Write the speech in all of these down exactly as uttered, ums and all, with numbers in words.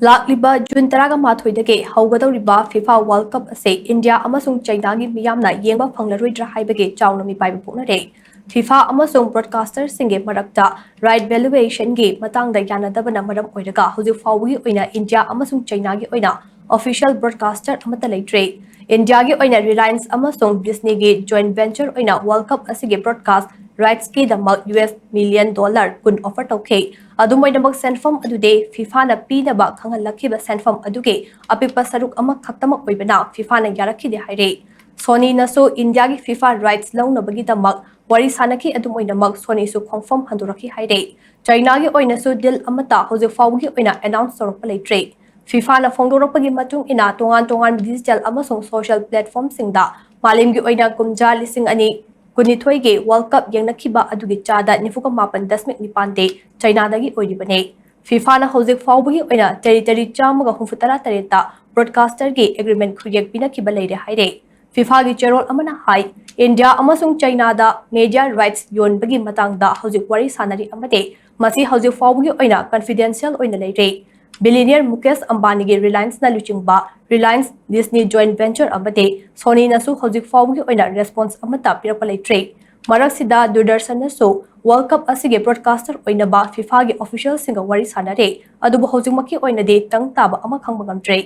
ꯂꯥꯛꯂꯤꯕ ꯖꯨꯟ ꯇꯔꯥꯒ ꯃꯥꯊꯣꯏꯗꯒꯤ ꯍꯧꯒꯗꯧꯔꯤꯕ FIFA world cup ꯑꯁꯤ ꯏꯟꯗꯤꯌꯥ ꯑꯃꯁꯨꯡ ꯆꯩꯅꯥꯒꯤ ꯃꯤꯌꯥꯝꯅ ꯌꯦꯡꯕ ꯐꯪꯂꯔꯣꯏꯗ꯭ꯔꯥ ꯍꯥꯏꯕꯒꯤ ꯆꯥꯎꯅ ꯃꯤꯄꯥꯏꯕ ꯄꯣꯛꯅꯔꯦ꯫ ꯐꯤꯐꯥ ꯑꯃꯁꯨꯡ ꯕ꯭ꯔꯣꯗꯀꯥꯁꯇꯔꯁꯤꯡꯒꯤ ꯃꯔꯛꯇ ꯔꯥꯏꯠ ꯚꯦꯂꯨꯑꯦꯁꯟꯒꯤ ꯃꯇꯥꯡꯗ ꯌꯥꯅꯗꯕꯅ ꯃꯔꯝ ꯑꯣꯏꯔꯒ ꯍꯧꯖꯤꯛ ꯐꯥꯎꯕꯒꯤ ꯑꯣꯏꯅ ꯏꯟꯗꯤꯌꯥ ꯑꯃꯁꯨꯡ ꯆꯩꯅꯥꯒꯤ ꯑꯣꯏꯅ ꯑꯣꯐꯤꯁꯤꯌꯦꯜ ꯕ꯭ꯔꯣꯗꯀꯥꯁꯇꯔ ꯑꯃꯠꯇ ꯂꯩꯇ꯭ꯔꯤ꯫ ꯏꯟꯗꯤꯌꯥꯒꯤ ꯑꯣꯏꯅ ꯔꯤꯂꯥꯌꯟꯁ ꯑꯃꯁꯨꯡ ꯗꯤꯁꯅꯤꯒꯤ ꯖꯣꯏꯟ ꯚꯦꯟꯆꯔ ꯑꯣꯏꯅ ꯋꯥꯔꯜ ꯀꯞ ꯑꯁꯤꯒꯤ ꯕ꯭ꯔꯣꯗꯀꯥꯁ ꯔꯥꯏꯠꯁꯀꯤꯗꯃꯛ ꯌꯨ ꯑꯦꯁ ꯃꯤꯂꯤꯌꯟ ꯗꯣꯂꯔ ꯀꯨꯟ ꯑꯣꯐꯔ ꯇꯧꯈꯤ꯫ ꯑꯗꯨꯝ ꯑꯣꯏꯅꯃꯛ ꯁꯦꯟꯐꯝ ꯑꯗꯨꯗꯤ ꯐꯤꯐꯥꯅ ꯄꯤꯅꯕ ꯈꯪꯍꯜꯂꯛꯈꯤꯕ ꯁꯦꯟꯐꯝ ꯑꯗꯨꯒꯤ ꯑꯄꯤꯛꯄ ꯁꯔꯨꯛ ꯑꯃꯈꯛꯇꯃꯛ ꯑꯣꯏꯕꯅ ꯐꯤꯐꯥꯅ ꯌꯥꯔꯛꯈꯤꯗꯦ ꯍꯥꯏꯔꯤ꯫ ꯁꯣꯅꯤꯅꯁꯨ ꯏꯟꯗꯤꯌꯥꯒꯤ ꯐꯤꯐꯥ ꯔꯥꯏꯠꯁ ꯂꯧꯅꯕꯒꯤꯗꯃꯛ ꯋꯥꯔꯤ ꯁꯥꯅꯈꯤ꯫ ꯑꯗꯨꯝ ꯑꯣꯏꯅꯃꯛ ꯁꯣꯅꯤꯁꯨ ꯈꯣꯡꯐꯝ ꯍꯟꯗꯣꯔꯛꯈꯤ ꯍꯥꯏꯔꯤ꯫ ꯆꯩꯅꯥꯒꯤ ꯑꯣꯏꯅꯁꯨ ꯗꯤꯜ ꯑꯃꯠꯇ ꯍꯧꯖꯤꯛ ꯐꯥꯎꯕꯒꯤ ꯑꯣꯏꯅ ꯑꯦꯅꯥꯎꯟꯁ ꯇꯧꯔꯛꯄ ꯂꯩꯇ꯭ꯔꯤ꯫ ꯐꯤꯐꯥꯅ ꯐꯣꯡꯗꯣꯔꯛꯄꯒꯤ ꯃꯇꯨꯡ ꯏꯟꯅ ꯇꯣꯉꯥꯟ ꯇꯣꯉꯥꯟꯕ ꯗꯤꯖꯤꯇꯦꯜ ꯑꯃꯁꯨꯡ ꯁꯣꯁꯤꯌꯦꯜ ꯄ꯭ꯂꯦꯠꯐꯣꯔꯝꯁꯤꯡꯗ ꯃꯥꯂꯦꯝꯒꯤ ꯑꯣꯏꯅ ꯀꯨꯝꯖꯥ ꯂꯤꯁꯤꯡ ꯑꯅꯤ ꯀꯨꯟꯅꯤꯊꯣꯏꯒꯤ ꯋꯥꯔꯜ ꯀꯞ ꯌꯦꯡꯅꯈꯤꯕ ꯑꯗꯨꯒꯤ ꯆꯥꯗ ꯅꯤꯐꯨꯒ ꯃꯥꯄꯟ ꯗꯁꯃꯤꯛ ꯅꯤꯄꯥꯟꯗꯤ ꯆꯩꯅꯥꯗꯒꯤ ꯑꯣꯏꯔꯤꯕꯅꯤ꯫ ꯐꯤꯐꯥꯅ ꯍꯧꯖꯤꯛ ꯐꯥꯎꯕꯒꯤ ꯑꯣꯏꯅ ꯇꯦꯔꯤꯇꯔꯤ ꯆꯥꯝꯃꯒ ꯍꯨꯝꯐꯨ ꯇꯔꯥ ꯇꯔꯦꯠꯇ ꯕ꯭ꯔꯣꯗꯀꯥꯁꯇꯔꯒꯤ ꯑꯦꯒ꯭ꯔꯤꯃꯦꯟ ꯈꯨꯌꯦꯛ ꯄꯤꯅꯈꯤꯕ ꯂꯩꯔꯦ ꯍꯥꯏꯔꯦ꯫ ꯐꯤꯐꯥꯒꯤ ꯆꯦꯔꯣꯜ ꯑꯃꯅ ꯍꯥꯏ, ꯏꯟꯗꯤꯌꯥ ꯑꯃꯁꯨꯡ ꯆꯩꯅꯥꯗ ꯃꯦꯗꯤꯌꯥ ꯔꯥꯏꯠꯁ ꯌꯣꯟꯕꯒꯤ ꯃꯇꯥꯡꯗ ꯍꯧꯖꯤꯛ ꯋꯥꯔꯤ ꯁꯥꯅꯔꯤ ꯑꯃꯗꯤ ꯃꯁꯤ ꯍꯧꯖꯤꯛ ꯐꯥꯎꯕꯒꯤ ꯑꯣꯏꯅ ꯀꯟꯐꯤꯗꯦꯟꯁꯤꯌꯦꯜ ꯑꯣꯏꯅ ꯂꯩꯔꯦ꯫ ꯕꯤꯂꯤꯅꯤꯌꯔ ꯃꯨꯀꯦꯁ ꯑꯝꯕꯥꯅꯤꯒꯤ ꯔꯤꯂꯥꯌꯟꯁꯅ ꯂꯨꯆꯤꯡꯕ ꯔꯤꯂꯥꯌꯟꯁ ꯗꯤꯁꯅꯤ ꯖꯣꯏꯟ ꯚꯦꯟꯆꯔ ꯑꯃꯗꯤ ꯁꯣꯅꯤꯅꯁꯨ ꯍꯧꯖꯤꯛ ꯐꯥꯎꯕꯒꯤ ꯑꯣꯏꯅ ꯔꯦꯁꯄꯣꯟꯁ ꯑꯃꯠꯇ ꯄꯤꯔꯛꯄ ꯂꯩꯇ꯭ꯔꯤ꯫ ꯃꯔꯛꯁꯤꯗ ꯗꯨꯔꯗꯔꯁꯟꯅꯁꯨ ꯋꯥꯔꯜ ꯀꯞ ꯑꯁꯤꯒꯤ ꯕ꯭ꯔꯣꯗꯀꯥꯁꯇꯔ ꯑꯣꯏꯅꯕ ꯐꯤꯐꯥꯒꯤ ꯑꯣꯐꯤꯁꯤꯌꯦꯜꯁꯤꯡꯒ ꯋꯥꯔꯤ ꯁꯥꯅꯔꯦ, ꯑꯗꯨꯕꯨ ꯍꯧꯖꯤꯛꯃꯛꯀꯤ ꯑꯣꯏꯅꯗꯤ ꯇꯪ ꯇꯥꯕ ꯑꯃ ꯈꯪꯕ ꯉꯝꯗ꯭ꯔꯤ꯫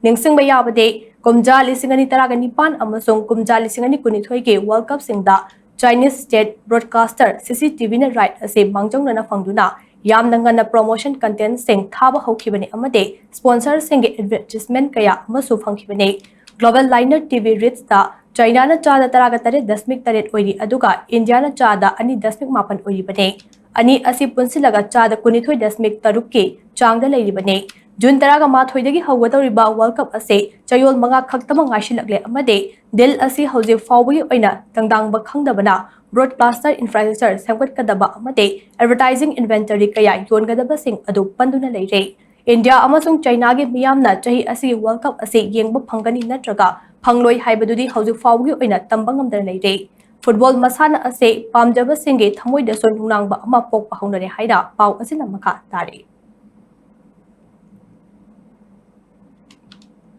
ꯅꯤꯡꯁꯤꯡꯕ ꯌꯥꯕꯗꯤ, ꯀꯨꯝꯖꯥ ꯂꯤꯁꯤꯡ ꯑꯅꯤ ꯇꯔꯥꯒ ꯅꯤꯄꯥꯟ ꯑꯃꯁꯨꯡ ꯀꯨꯝꯖꯥ ꯂꯤꯁꯤꯡ ꯑꯅꯤ ꯀꯨꯟꯅꯤꯊꯣꯏꯒꯤ ꯋꯥꯔꯜ ꯀꯞꯁꯤꯡꯗ ꯆꯥꯏꯅꯤꯁ ꯁ꯭ꯇꯦꯠ ꯕ꯭ꯔꯣꯗꯀꯥꯁꯇꯔ ꯁꯤ ꯁꯤ ꯇꯤ ꯚꯤꯅ ꯔꯥꯏꯠ ꯑꯁꯤ ꯃꯥꯡꯖꯧꯅꯅ ꯐꯪꯗꯨꯅ ꯌꯥꯝꯅ ꯉꯟꯅ ꯄ꯭ꯔꯣꯃꯣꯁꯟ ꯀꯟꯇꯦꯟꯠꯁꯤꯡ ꯊꯥꯕ ꯍꯧꯈꯤꯕꯅꯤ ꯑꯃꯗꯤ ꯁ꯭ꯄꯣꯟꯁꯔꯁꯤꯡꯒꯤ ꯑꯦꯗꯚꯔꯇꯤꯖꯃꯦꯟꯠ ꯀꯌꯥ ꯑꯃꯁꯨ ꯐꯪꯈꯤꯕꯅꯤ꯫ ꯒ꯭ꯂꯣꯕꯦꯜ ꯂꯥꯏꯅꯔ ꯇꯤ ꯚꯤ ꯔꯤꯆꯇ ꯆꯥꯏꯅꯥꯅ ꯆꯥꯗ ꯇꯔꯥꯒ ꯇꯔꯦꯠ ꯗꯁꯃꯤꯛ ꯇꯔꯦꯠ ꯑꯣꯏꯔꯤ, ꯑꯗꯨꯒ ꯏꯟꯗꯤꯌꯥꯅ ꯆꯥꯗ ꯑꯅꯤ ꯗꯁꯃꯤꯛ ꯃꯥꯄꯟ ꯑꯣꯏꯔꯤꯕꯅꯤ꯫ ꯑꯅꯤ ꯑꯁꯤ ꯄꯨꯟꯁꯤꯜꯂꯒ ꯆꯥꯗ ꯀꯨꯟꯅꯤꯊꯣꯏ ꯗꯁꯃꯤꯛ ꯇꯔꯨꯛꯀꯤ ꯆꯥꯡꯗ ꯂꯩꯔꯤꯕꯅꯤ꯫ ꯖꯨꯟ ꯇꯔꯥꯒ ꯃꯥꯊꯣꯏꯗꯒꯤ ꯍꯧꯒꯗꯧꯔꯤꯕ ꯋꯥꯔꯜ ꯀꯞ ꯑꯁꯤ ꯆꯌꯣꯜ ꯃꯉꯥ ꯈꯛꯇꯃꯛ ꯉꯥꯏꯁꯤꯜꯂꯛꯂꯦ ꯑꯃꯗꯤ ꯗꯤꯜ ꯑꯁꯤ ꯍꯧꯖꯤꯛ ꯐꯥꯎꯕꯒꯤ ꯑꯣꯏꯅ ꯇꯪꯗꯥꯡꯕ ꯈꯪꯗꯕꯅ ꯕ꯭ꯔꯣꯗꯀꯥꯁꯇꯔ ꯏꯟꯐ꯭ꯔꯥꯁ꯭ꯇ꯭ꯔꯛꯆꯔ ꯁꯦꯝꯒꯠꯀꯗꯕ ꯑꯃꯗꯤ ꯑꯦꯗꯚꯔꯇꯥꯏꯖꯤꯡ ꯏꯟꯚꯦꯟꯇꯔꯤ ꯀꯌꯥ ꯌꯣꯟꯒꯗꯕꯁꯤꯡ ꯑꯗꯨ ꯄꯟꯗꯨꯅ ꯂꯩꯔꯦ꯫ ꯏꯟꯗꯤꯌꯥ ꯑꯃꯁꯨꯡ ꯆꯥꯏꯅꯥꯒꯤ ꯃꯤꯌꯥꯝꯅ ꯆꯍꯤ ꯑꯁꯤꯒꯤ ꯋꯥꯔꯜ ꯀꯞ ꯑꯁꯤ ꯌꯦꯡꯕ ꯐꯪꯒꯅꯤ ꯅꯠꯇ꯭ꯔꯒ ꯐꯪꯂꯣꯏ ꯍꯥꯏꯕꯗꯨꯗꯤ ꯍꯧꯖꯤꯛ ꯐꯥꯎꯕꯒꯤ ꯑꯣꯏꯅ ꯇꯝꯕ ꯉꯝꯗꯅ ꯂꯩꯔꯦ꯫ ꯐꯨꯠꯕꯣꯜ ꯃꯁꯥꯟꯅ ꯑꯁꯤ ꯄꯥꯝꯖꯕꯁꯤꯡꯒꯤ ꯊꯃꯣꯏꯗꯁꯨ ꯅꯨꯡꯅꯥꯡꯕ ꯑꯃ ꯄꯣꯛꯄ ꯍꯧꯅꯔꯦ ꯍꯥꯏꯅ ꯄꯥꯎ ꯑꯁꯤꯅ ꯃꯈꯥ ꯇꯥꯔꯤ꯫